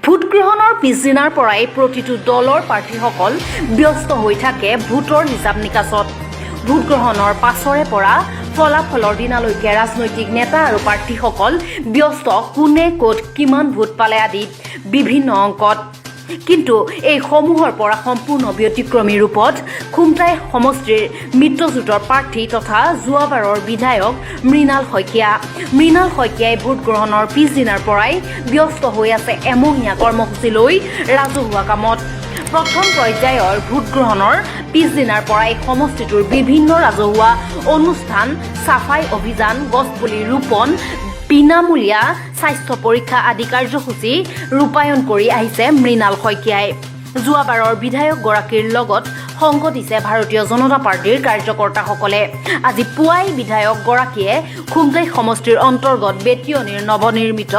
ভোটগ্ৰহণৰ পিছদিনাৰ পৰাই প্ৰতিটো দলৰ প্ৰাৰ্থীসকল ব্যস্ত হৈ থাকে ভোটৰ হিচাপ নিকাচত। ভোটগ্ৰহণৰ পাছৰে পৰা ফলাফলৰ দিনালৈকে ৰাজনৈতিক নেতা আৰু প্ৰাৰ্থীসকল ব্যস্ত কোনে ক'ত কিমান ভোট পালে আদি বিভিন্ন অংকত। কিন্তু এই সমূহৰ পৰা সম্পূৰ্ণ ব্যতিক্ৰমী ৰূপত খুমটাই সমষ্টিৰ মিত্ৰজোঁটৰ প্ৰাৰ্থী তথা যোৱাবাৰৰ বিধায়ক মৃণাল শইকীয়া। মৃণাল শইকীয়াই ভোটগ্ৰহণৰ পিছদিনাৰ পৰাই ব্যস্ত হৈ আছে এমহীয়া কৰ্মসূচী লৈ ৰাজহুৱা কামত। প্ৰথম পৰ্যায়ৰ ভোটগ্ৰহণৰ পিছদিনাৰ পৰাই সমষ্টিটোৰ বিভিন্ন ৰাজহুৱা অনুষ্ঠান, চাফাই অভিযান, গছপুলি ৰোপণ, বিনামূলীয়া স্বাস্থ্য পৰীক্ষা আদি কাৰ্যসূচী ৰূপায়ণ কৰি আহিছে মৃণাল শইকীয়াই। যোৱাবাৰৰ বিধায়কগৰাকীৰ লগত সংগ দিছে ভাৰতীয় জনতা পাৰ্টীৰ কাৰ্যকৰ্তাসকলে। আজি পুৱাই বিধায়কগৰাকীয়ে খুমটাই সমষ্টিৰ অন্তৰ্গত বেতিয়নীৰ নৱনিৰ্মিত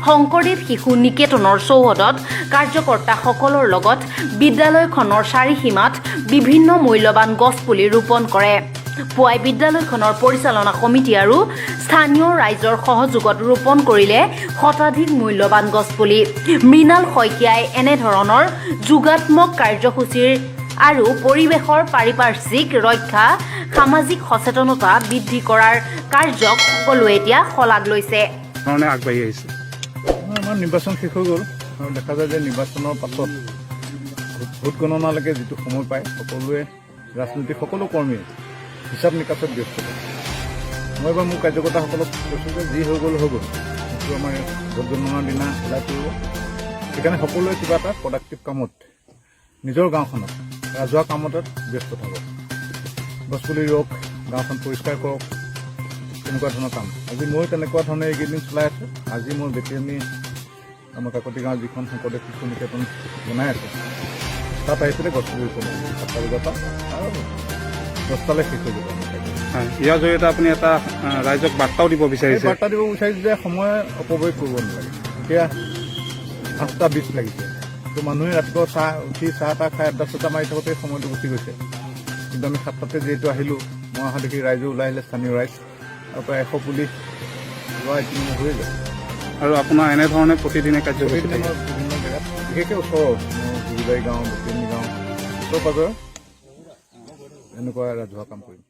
শংকৰদেৱ শিশু নিকেতনৰ চৌহদত কাৰ্যকৰ্তাসকলৰ লগত বিদ্যালয়খনৰ চাৰিসীমাত বিভিন্ন মূল্যৱান গছপুলি ৰোপণ কৰে। পুৱাই বিদ্যালয়খনৰ পৰিচালনা সমিতি আৰু স্থানীয় ৰাইজৰ সহযোগত ৰোপণ কৰিলে শতাধিক মূল্যৱান গছপুলি। মৃণাল শইকীয়াই এনেধৰণৰ যোগাত্মক কাৰ্যসূচীৰ আৰু পৰিৱেশৰ পাৰিপাৰ্শ্বিক ৰক্ষা, সামাজিক সচেতনতা বৃদ্ধি কৰাৰ কাৰ্যক সকলোৱে এতিয়া শলাগ লৈছে। ধৰণে আগবাঢ়ি আহিছে। আমাৰ নিৰ্বাচন শেষ হৈ গ'ল আৰু দেখা যায় যে নিৰ্বাচনৰ পাছত ভোট গণনালৈকে যিটো সময় পায়, সকলোৱে ৰাজনৈতিক সকলো কৰ্মীয়ে হিচাপ নিকাচত ব্যস্ত থাকে। মই এবাৰ মোৰ কাৰ্যকৰ্তাসকলক কৈছোঁ যে যি হৈ গ'ল হৈ গ'ল, সেইটো আমাৰ ভোট গণনাৰ দিনা ওলাই পৰিব। সেইকাৰণে সকলোৱে কিবা এটা প্ৰডাক্টিভ কামত, নিজৰ গাঁওখনত ৰাজহুৱা কামত ব্যস্ত থাকক। গছপুলি ৰোৱক, গাঁওখন পৰিষ্কাৰ কৰক, তেনেকুৱা ধৰণৰ কাম। আজি ময়ো তেনেকুৱা ধৰণে এইকেইদিন চলাই আছোঁ। আজি মই বেতিয়নী আমাৰ কাকতি গাঁৱত যিখন শংকৰদেৱ শিশু নিকেতন বনাই আছে, তাত আহি পেলাই গছপুলি ৰোপণ কৰিছোঁ 7টা বজাৰ পৰা আৰু 10টালৈ শেষ হৈ যাব আমাৰ কাৰ্য। হয়, ইয়াৰ জৰিয়তে আপুনি এটা ৰাইজক বাৰ্তাও দিব এই বিচাৰিছে। বাৰ্তা দিব বিচাৰিছোঁ যে সময় অপব্যয় কৰিব নালাগে। এতিয়া 8টা 20 লাগিছে তো মানুহে ৰাতিপুৱা চাহ উঠি চাহ তাহ খাই আড্ডা চাড্ডা মাৰি থাকোঁতে সময়টো গুচি গৈছে। কিন্তু আমি 7টাতে যিহেতু আহিলোঁ, মই অহা দেখি ৰাইজো ওলাই আহিলে, স্থানীয় ৰাইজ, আৰু প্ৰায় 100 পুলি ৰোৱা ইতিমধ্যে হৈয়ে যায়। আৰু আপোনাৰ এনেধৰণে প্ৰতিদিনে কাৰ্যসূচী প্ৰতিদিনে থাকিব। মই বিভিন্ন জেগাত, বিশেষকৈ ওচৰৰ মোৰ জুগুবাৰী গাঁও, বেতিয়নী গাঁও, ওচৰ পাজৰে এনেকুৱা ৰাজহুৱা কাম কৰিম।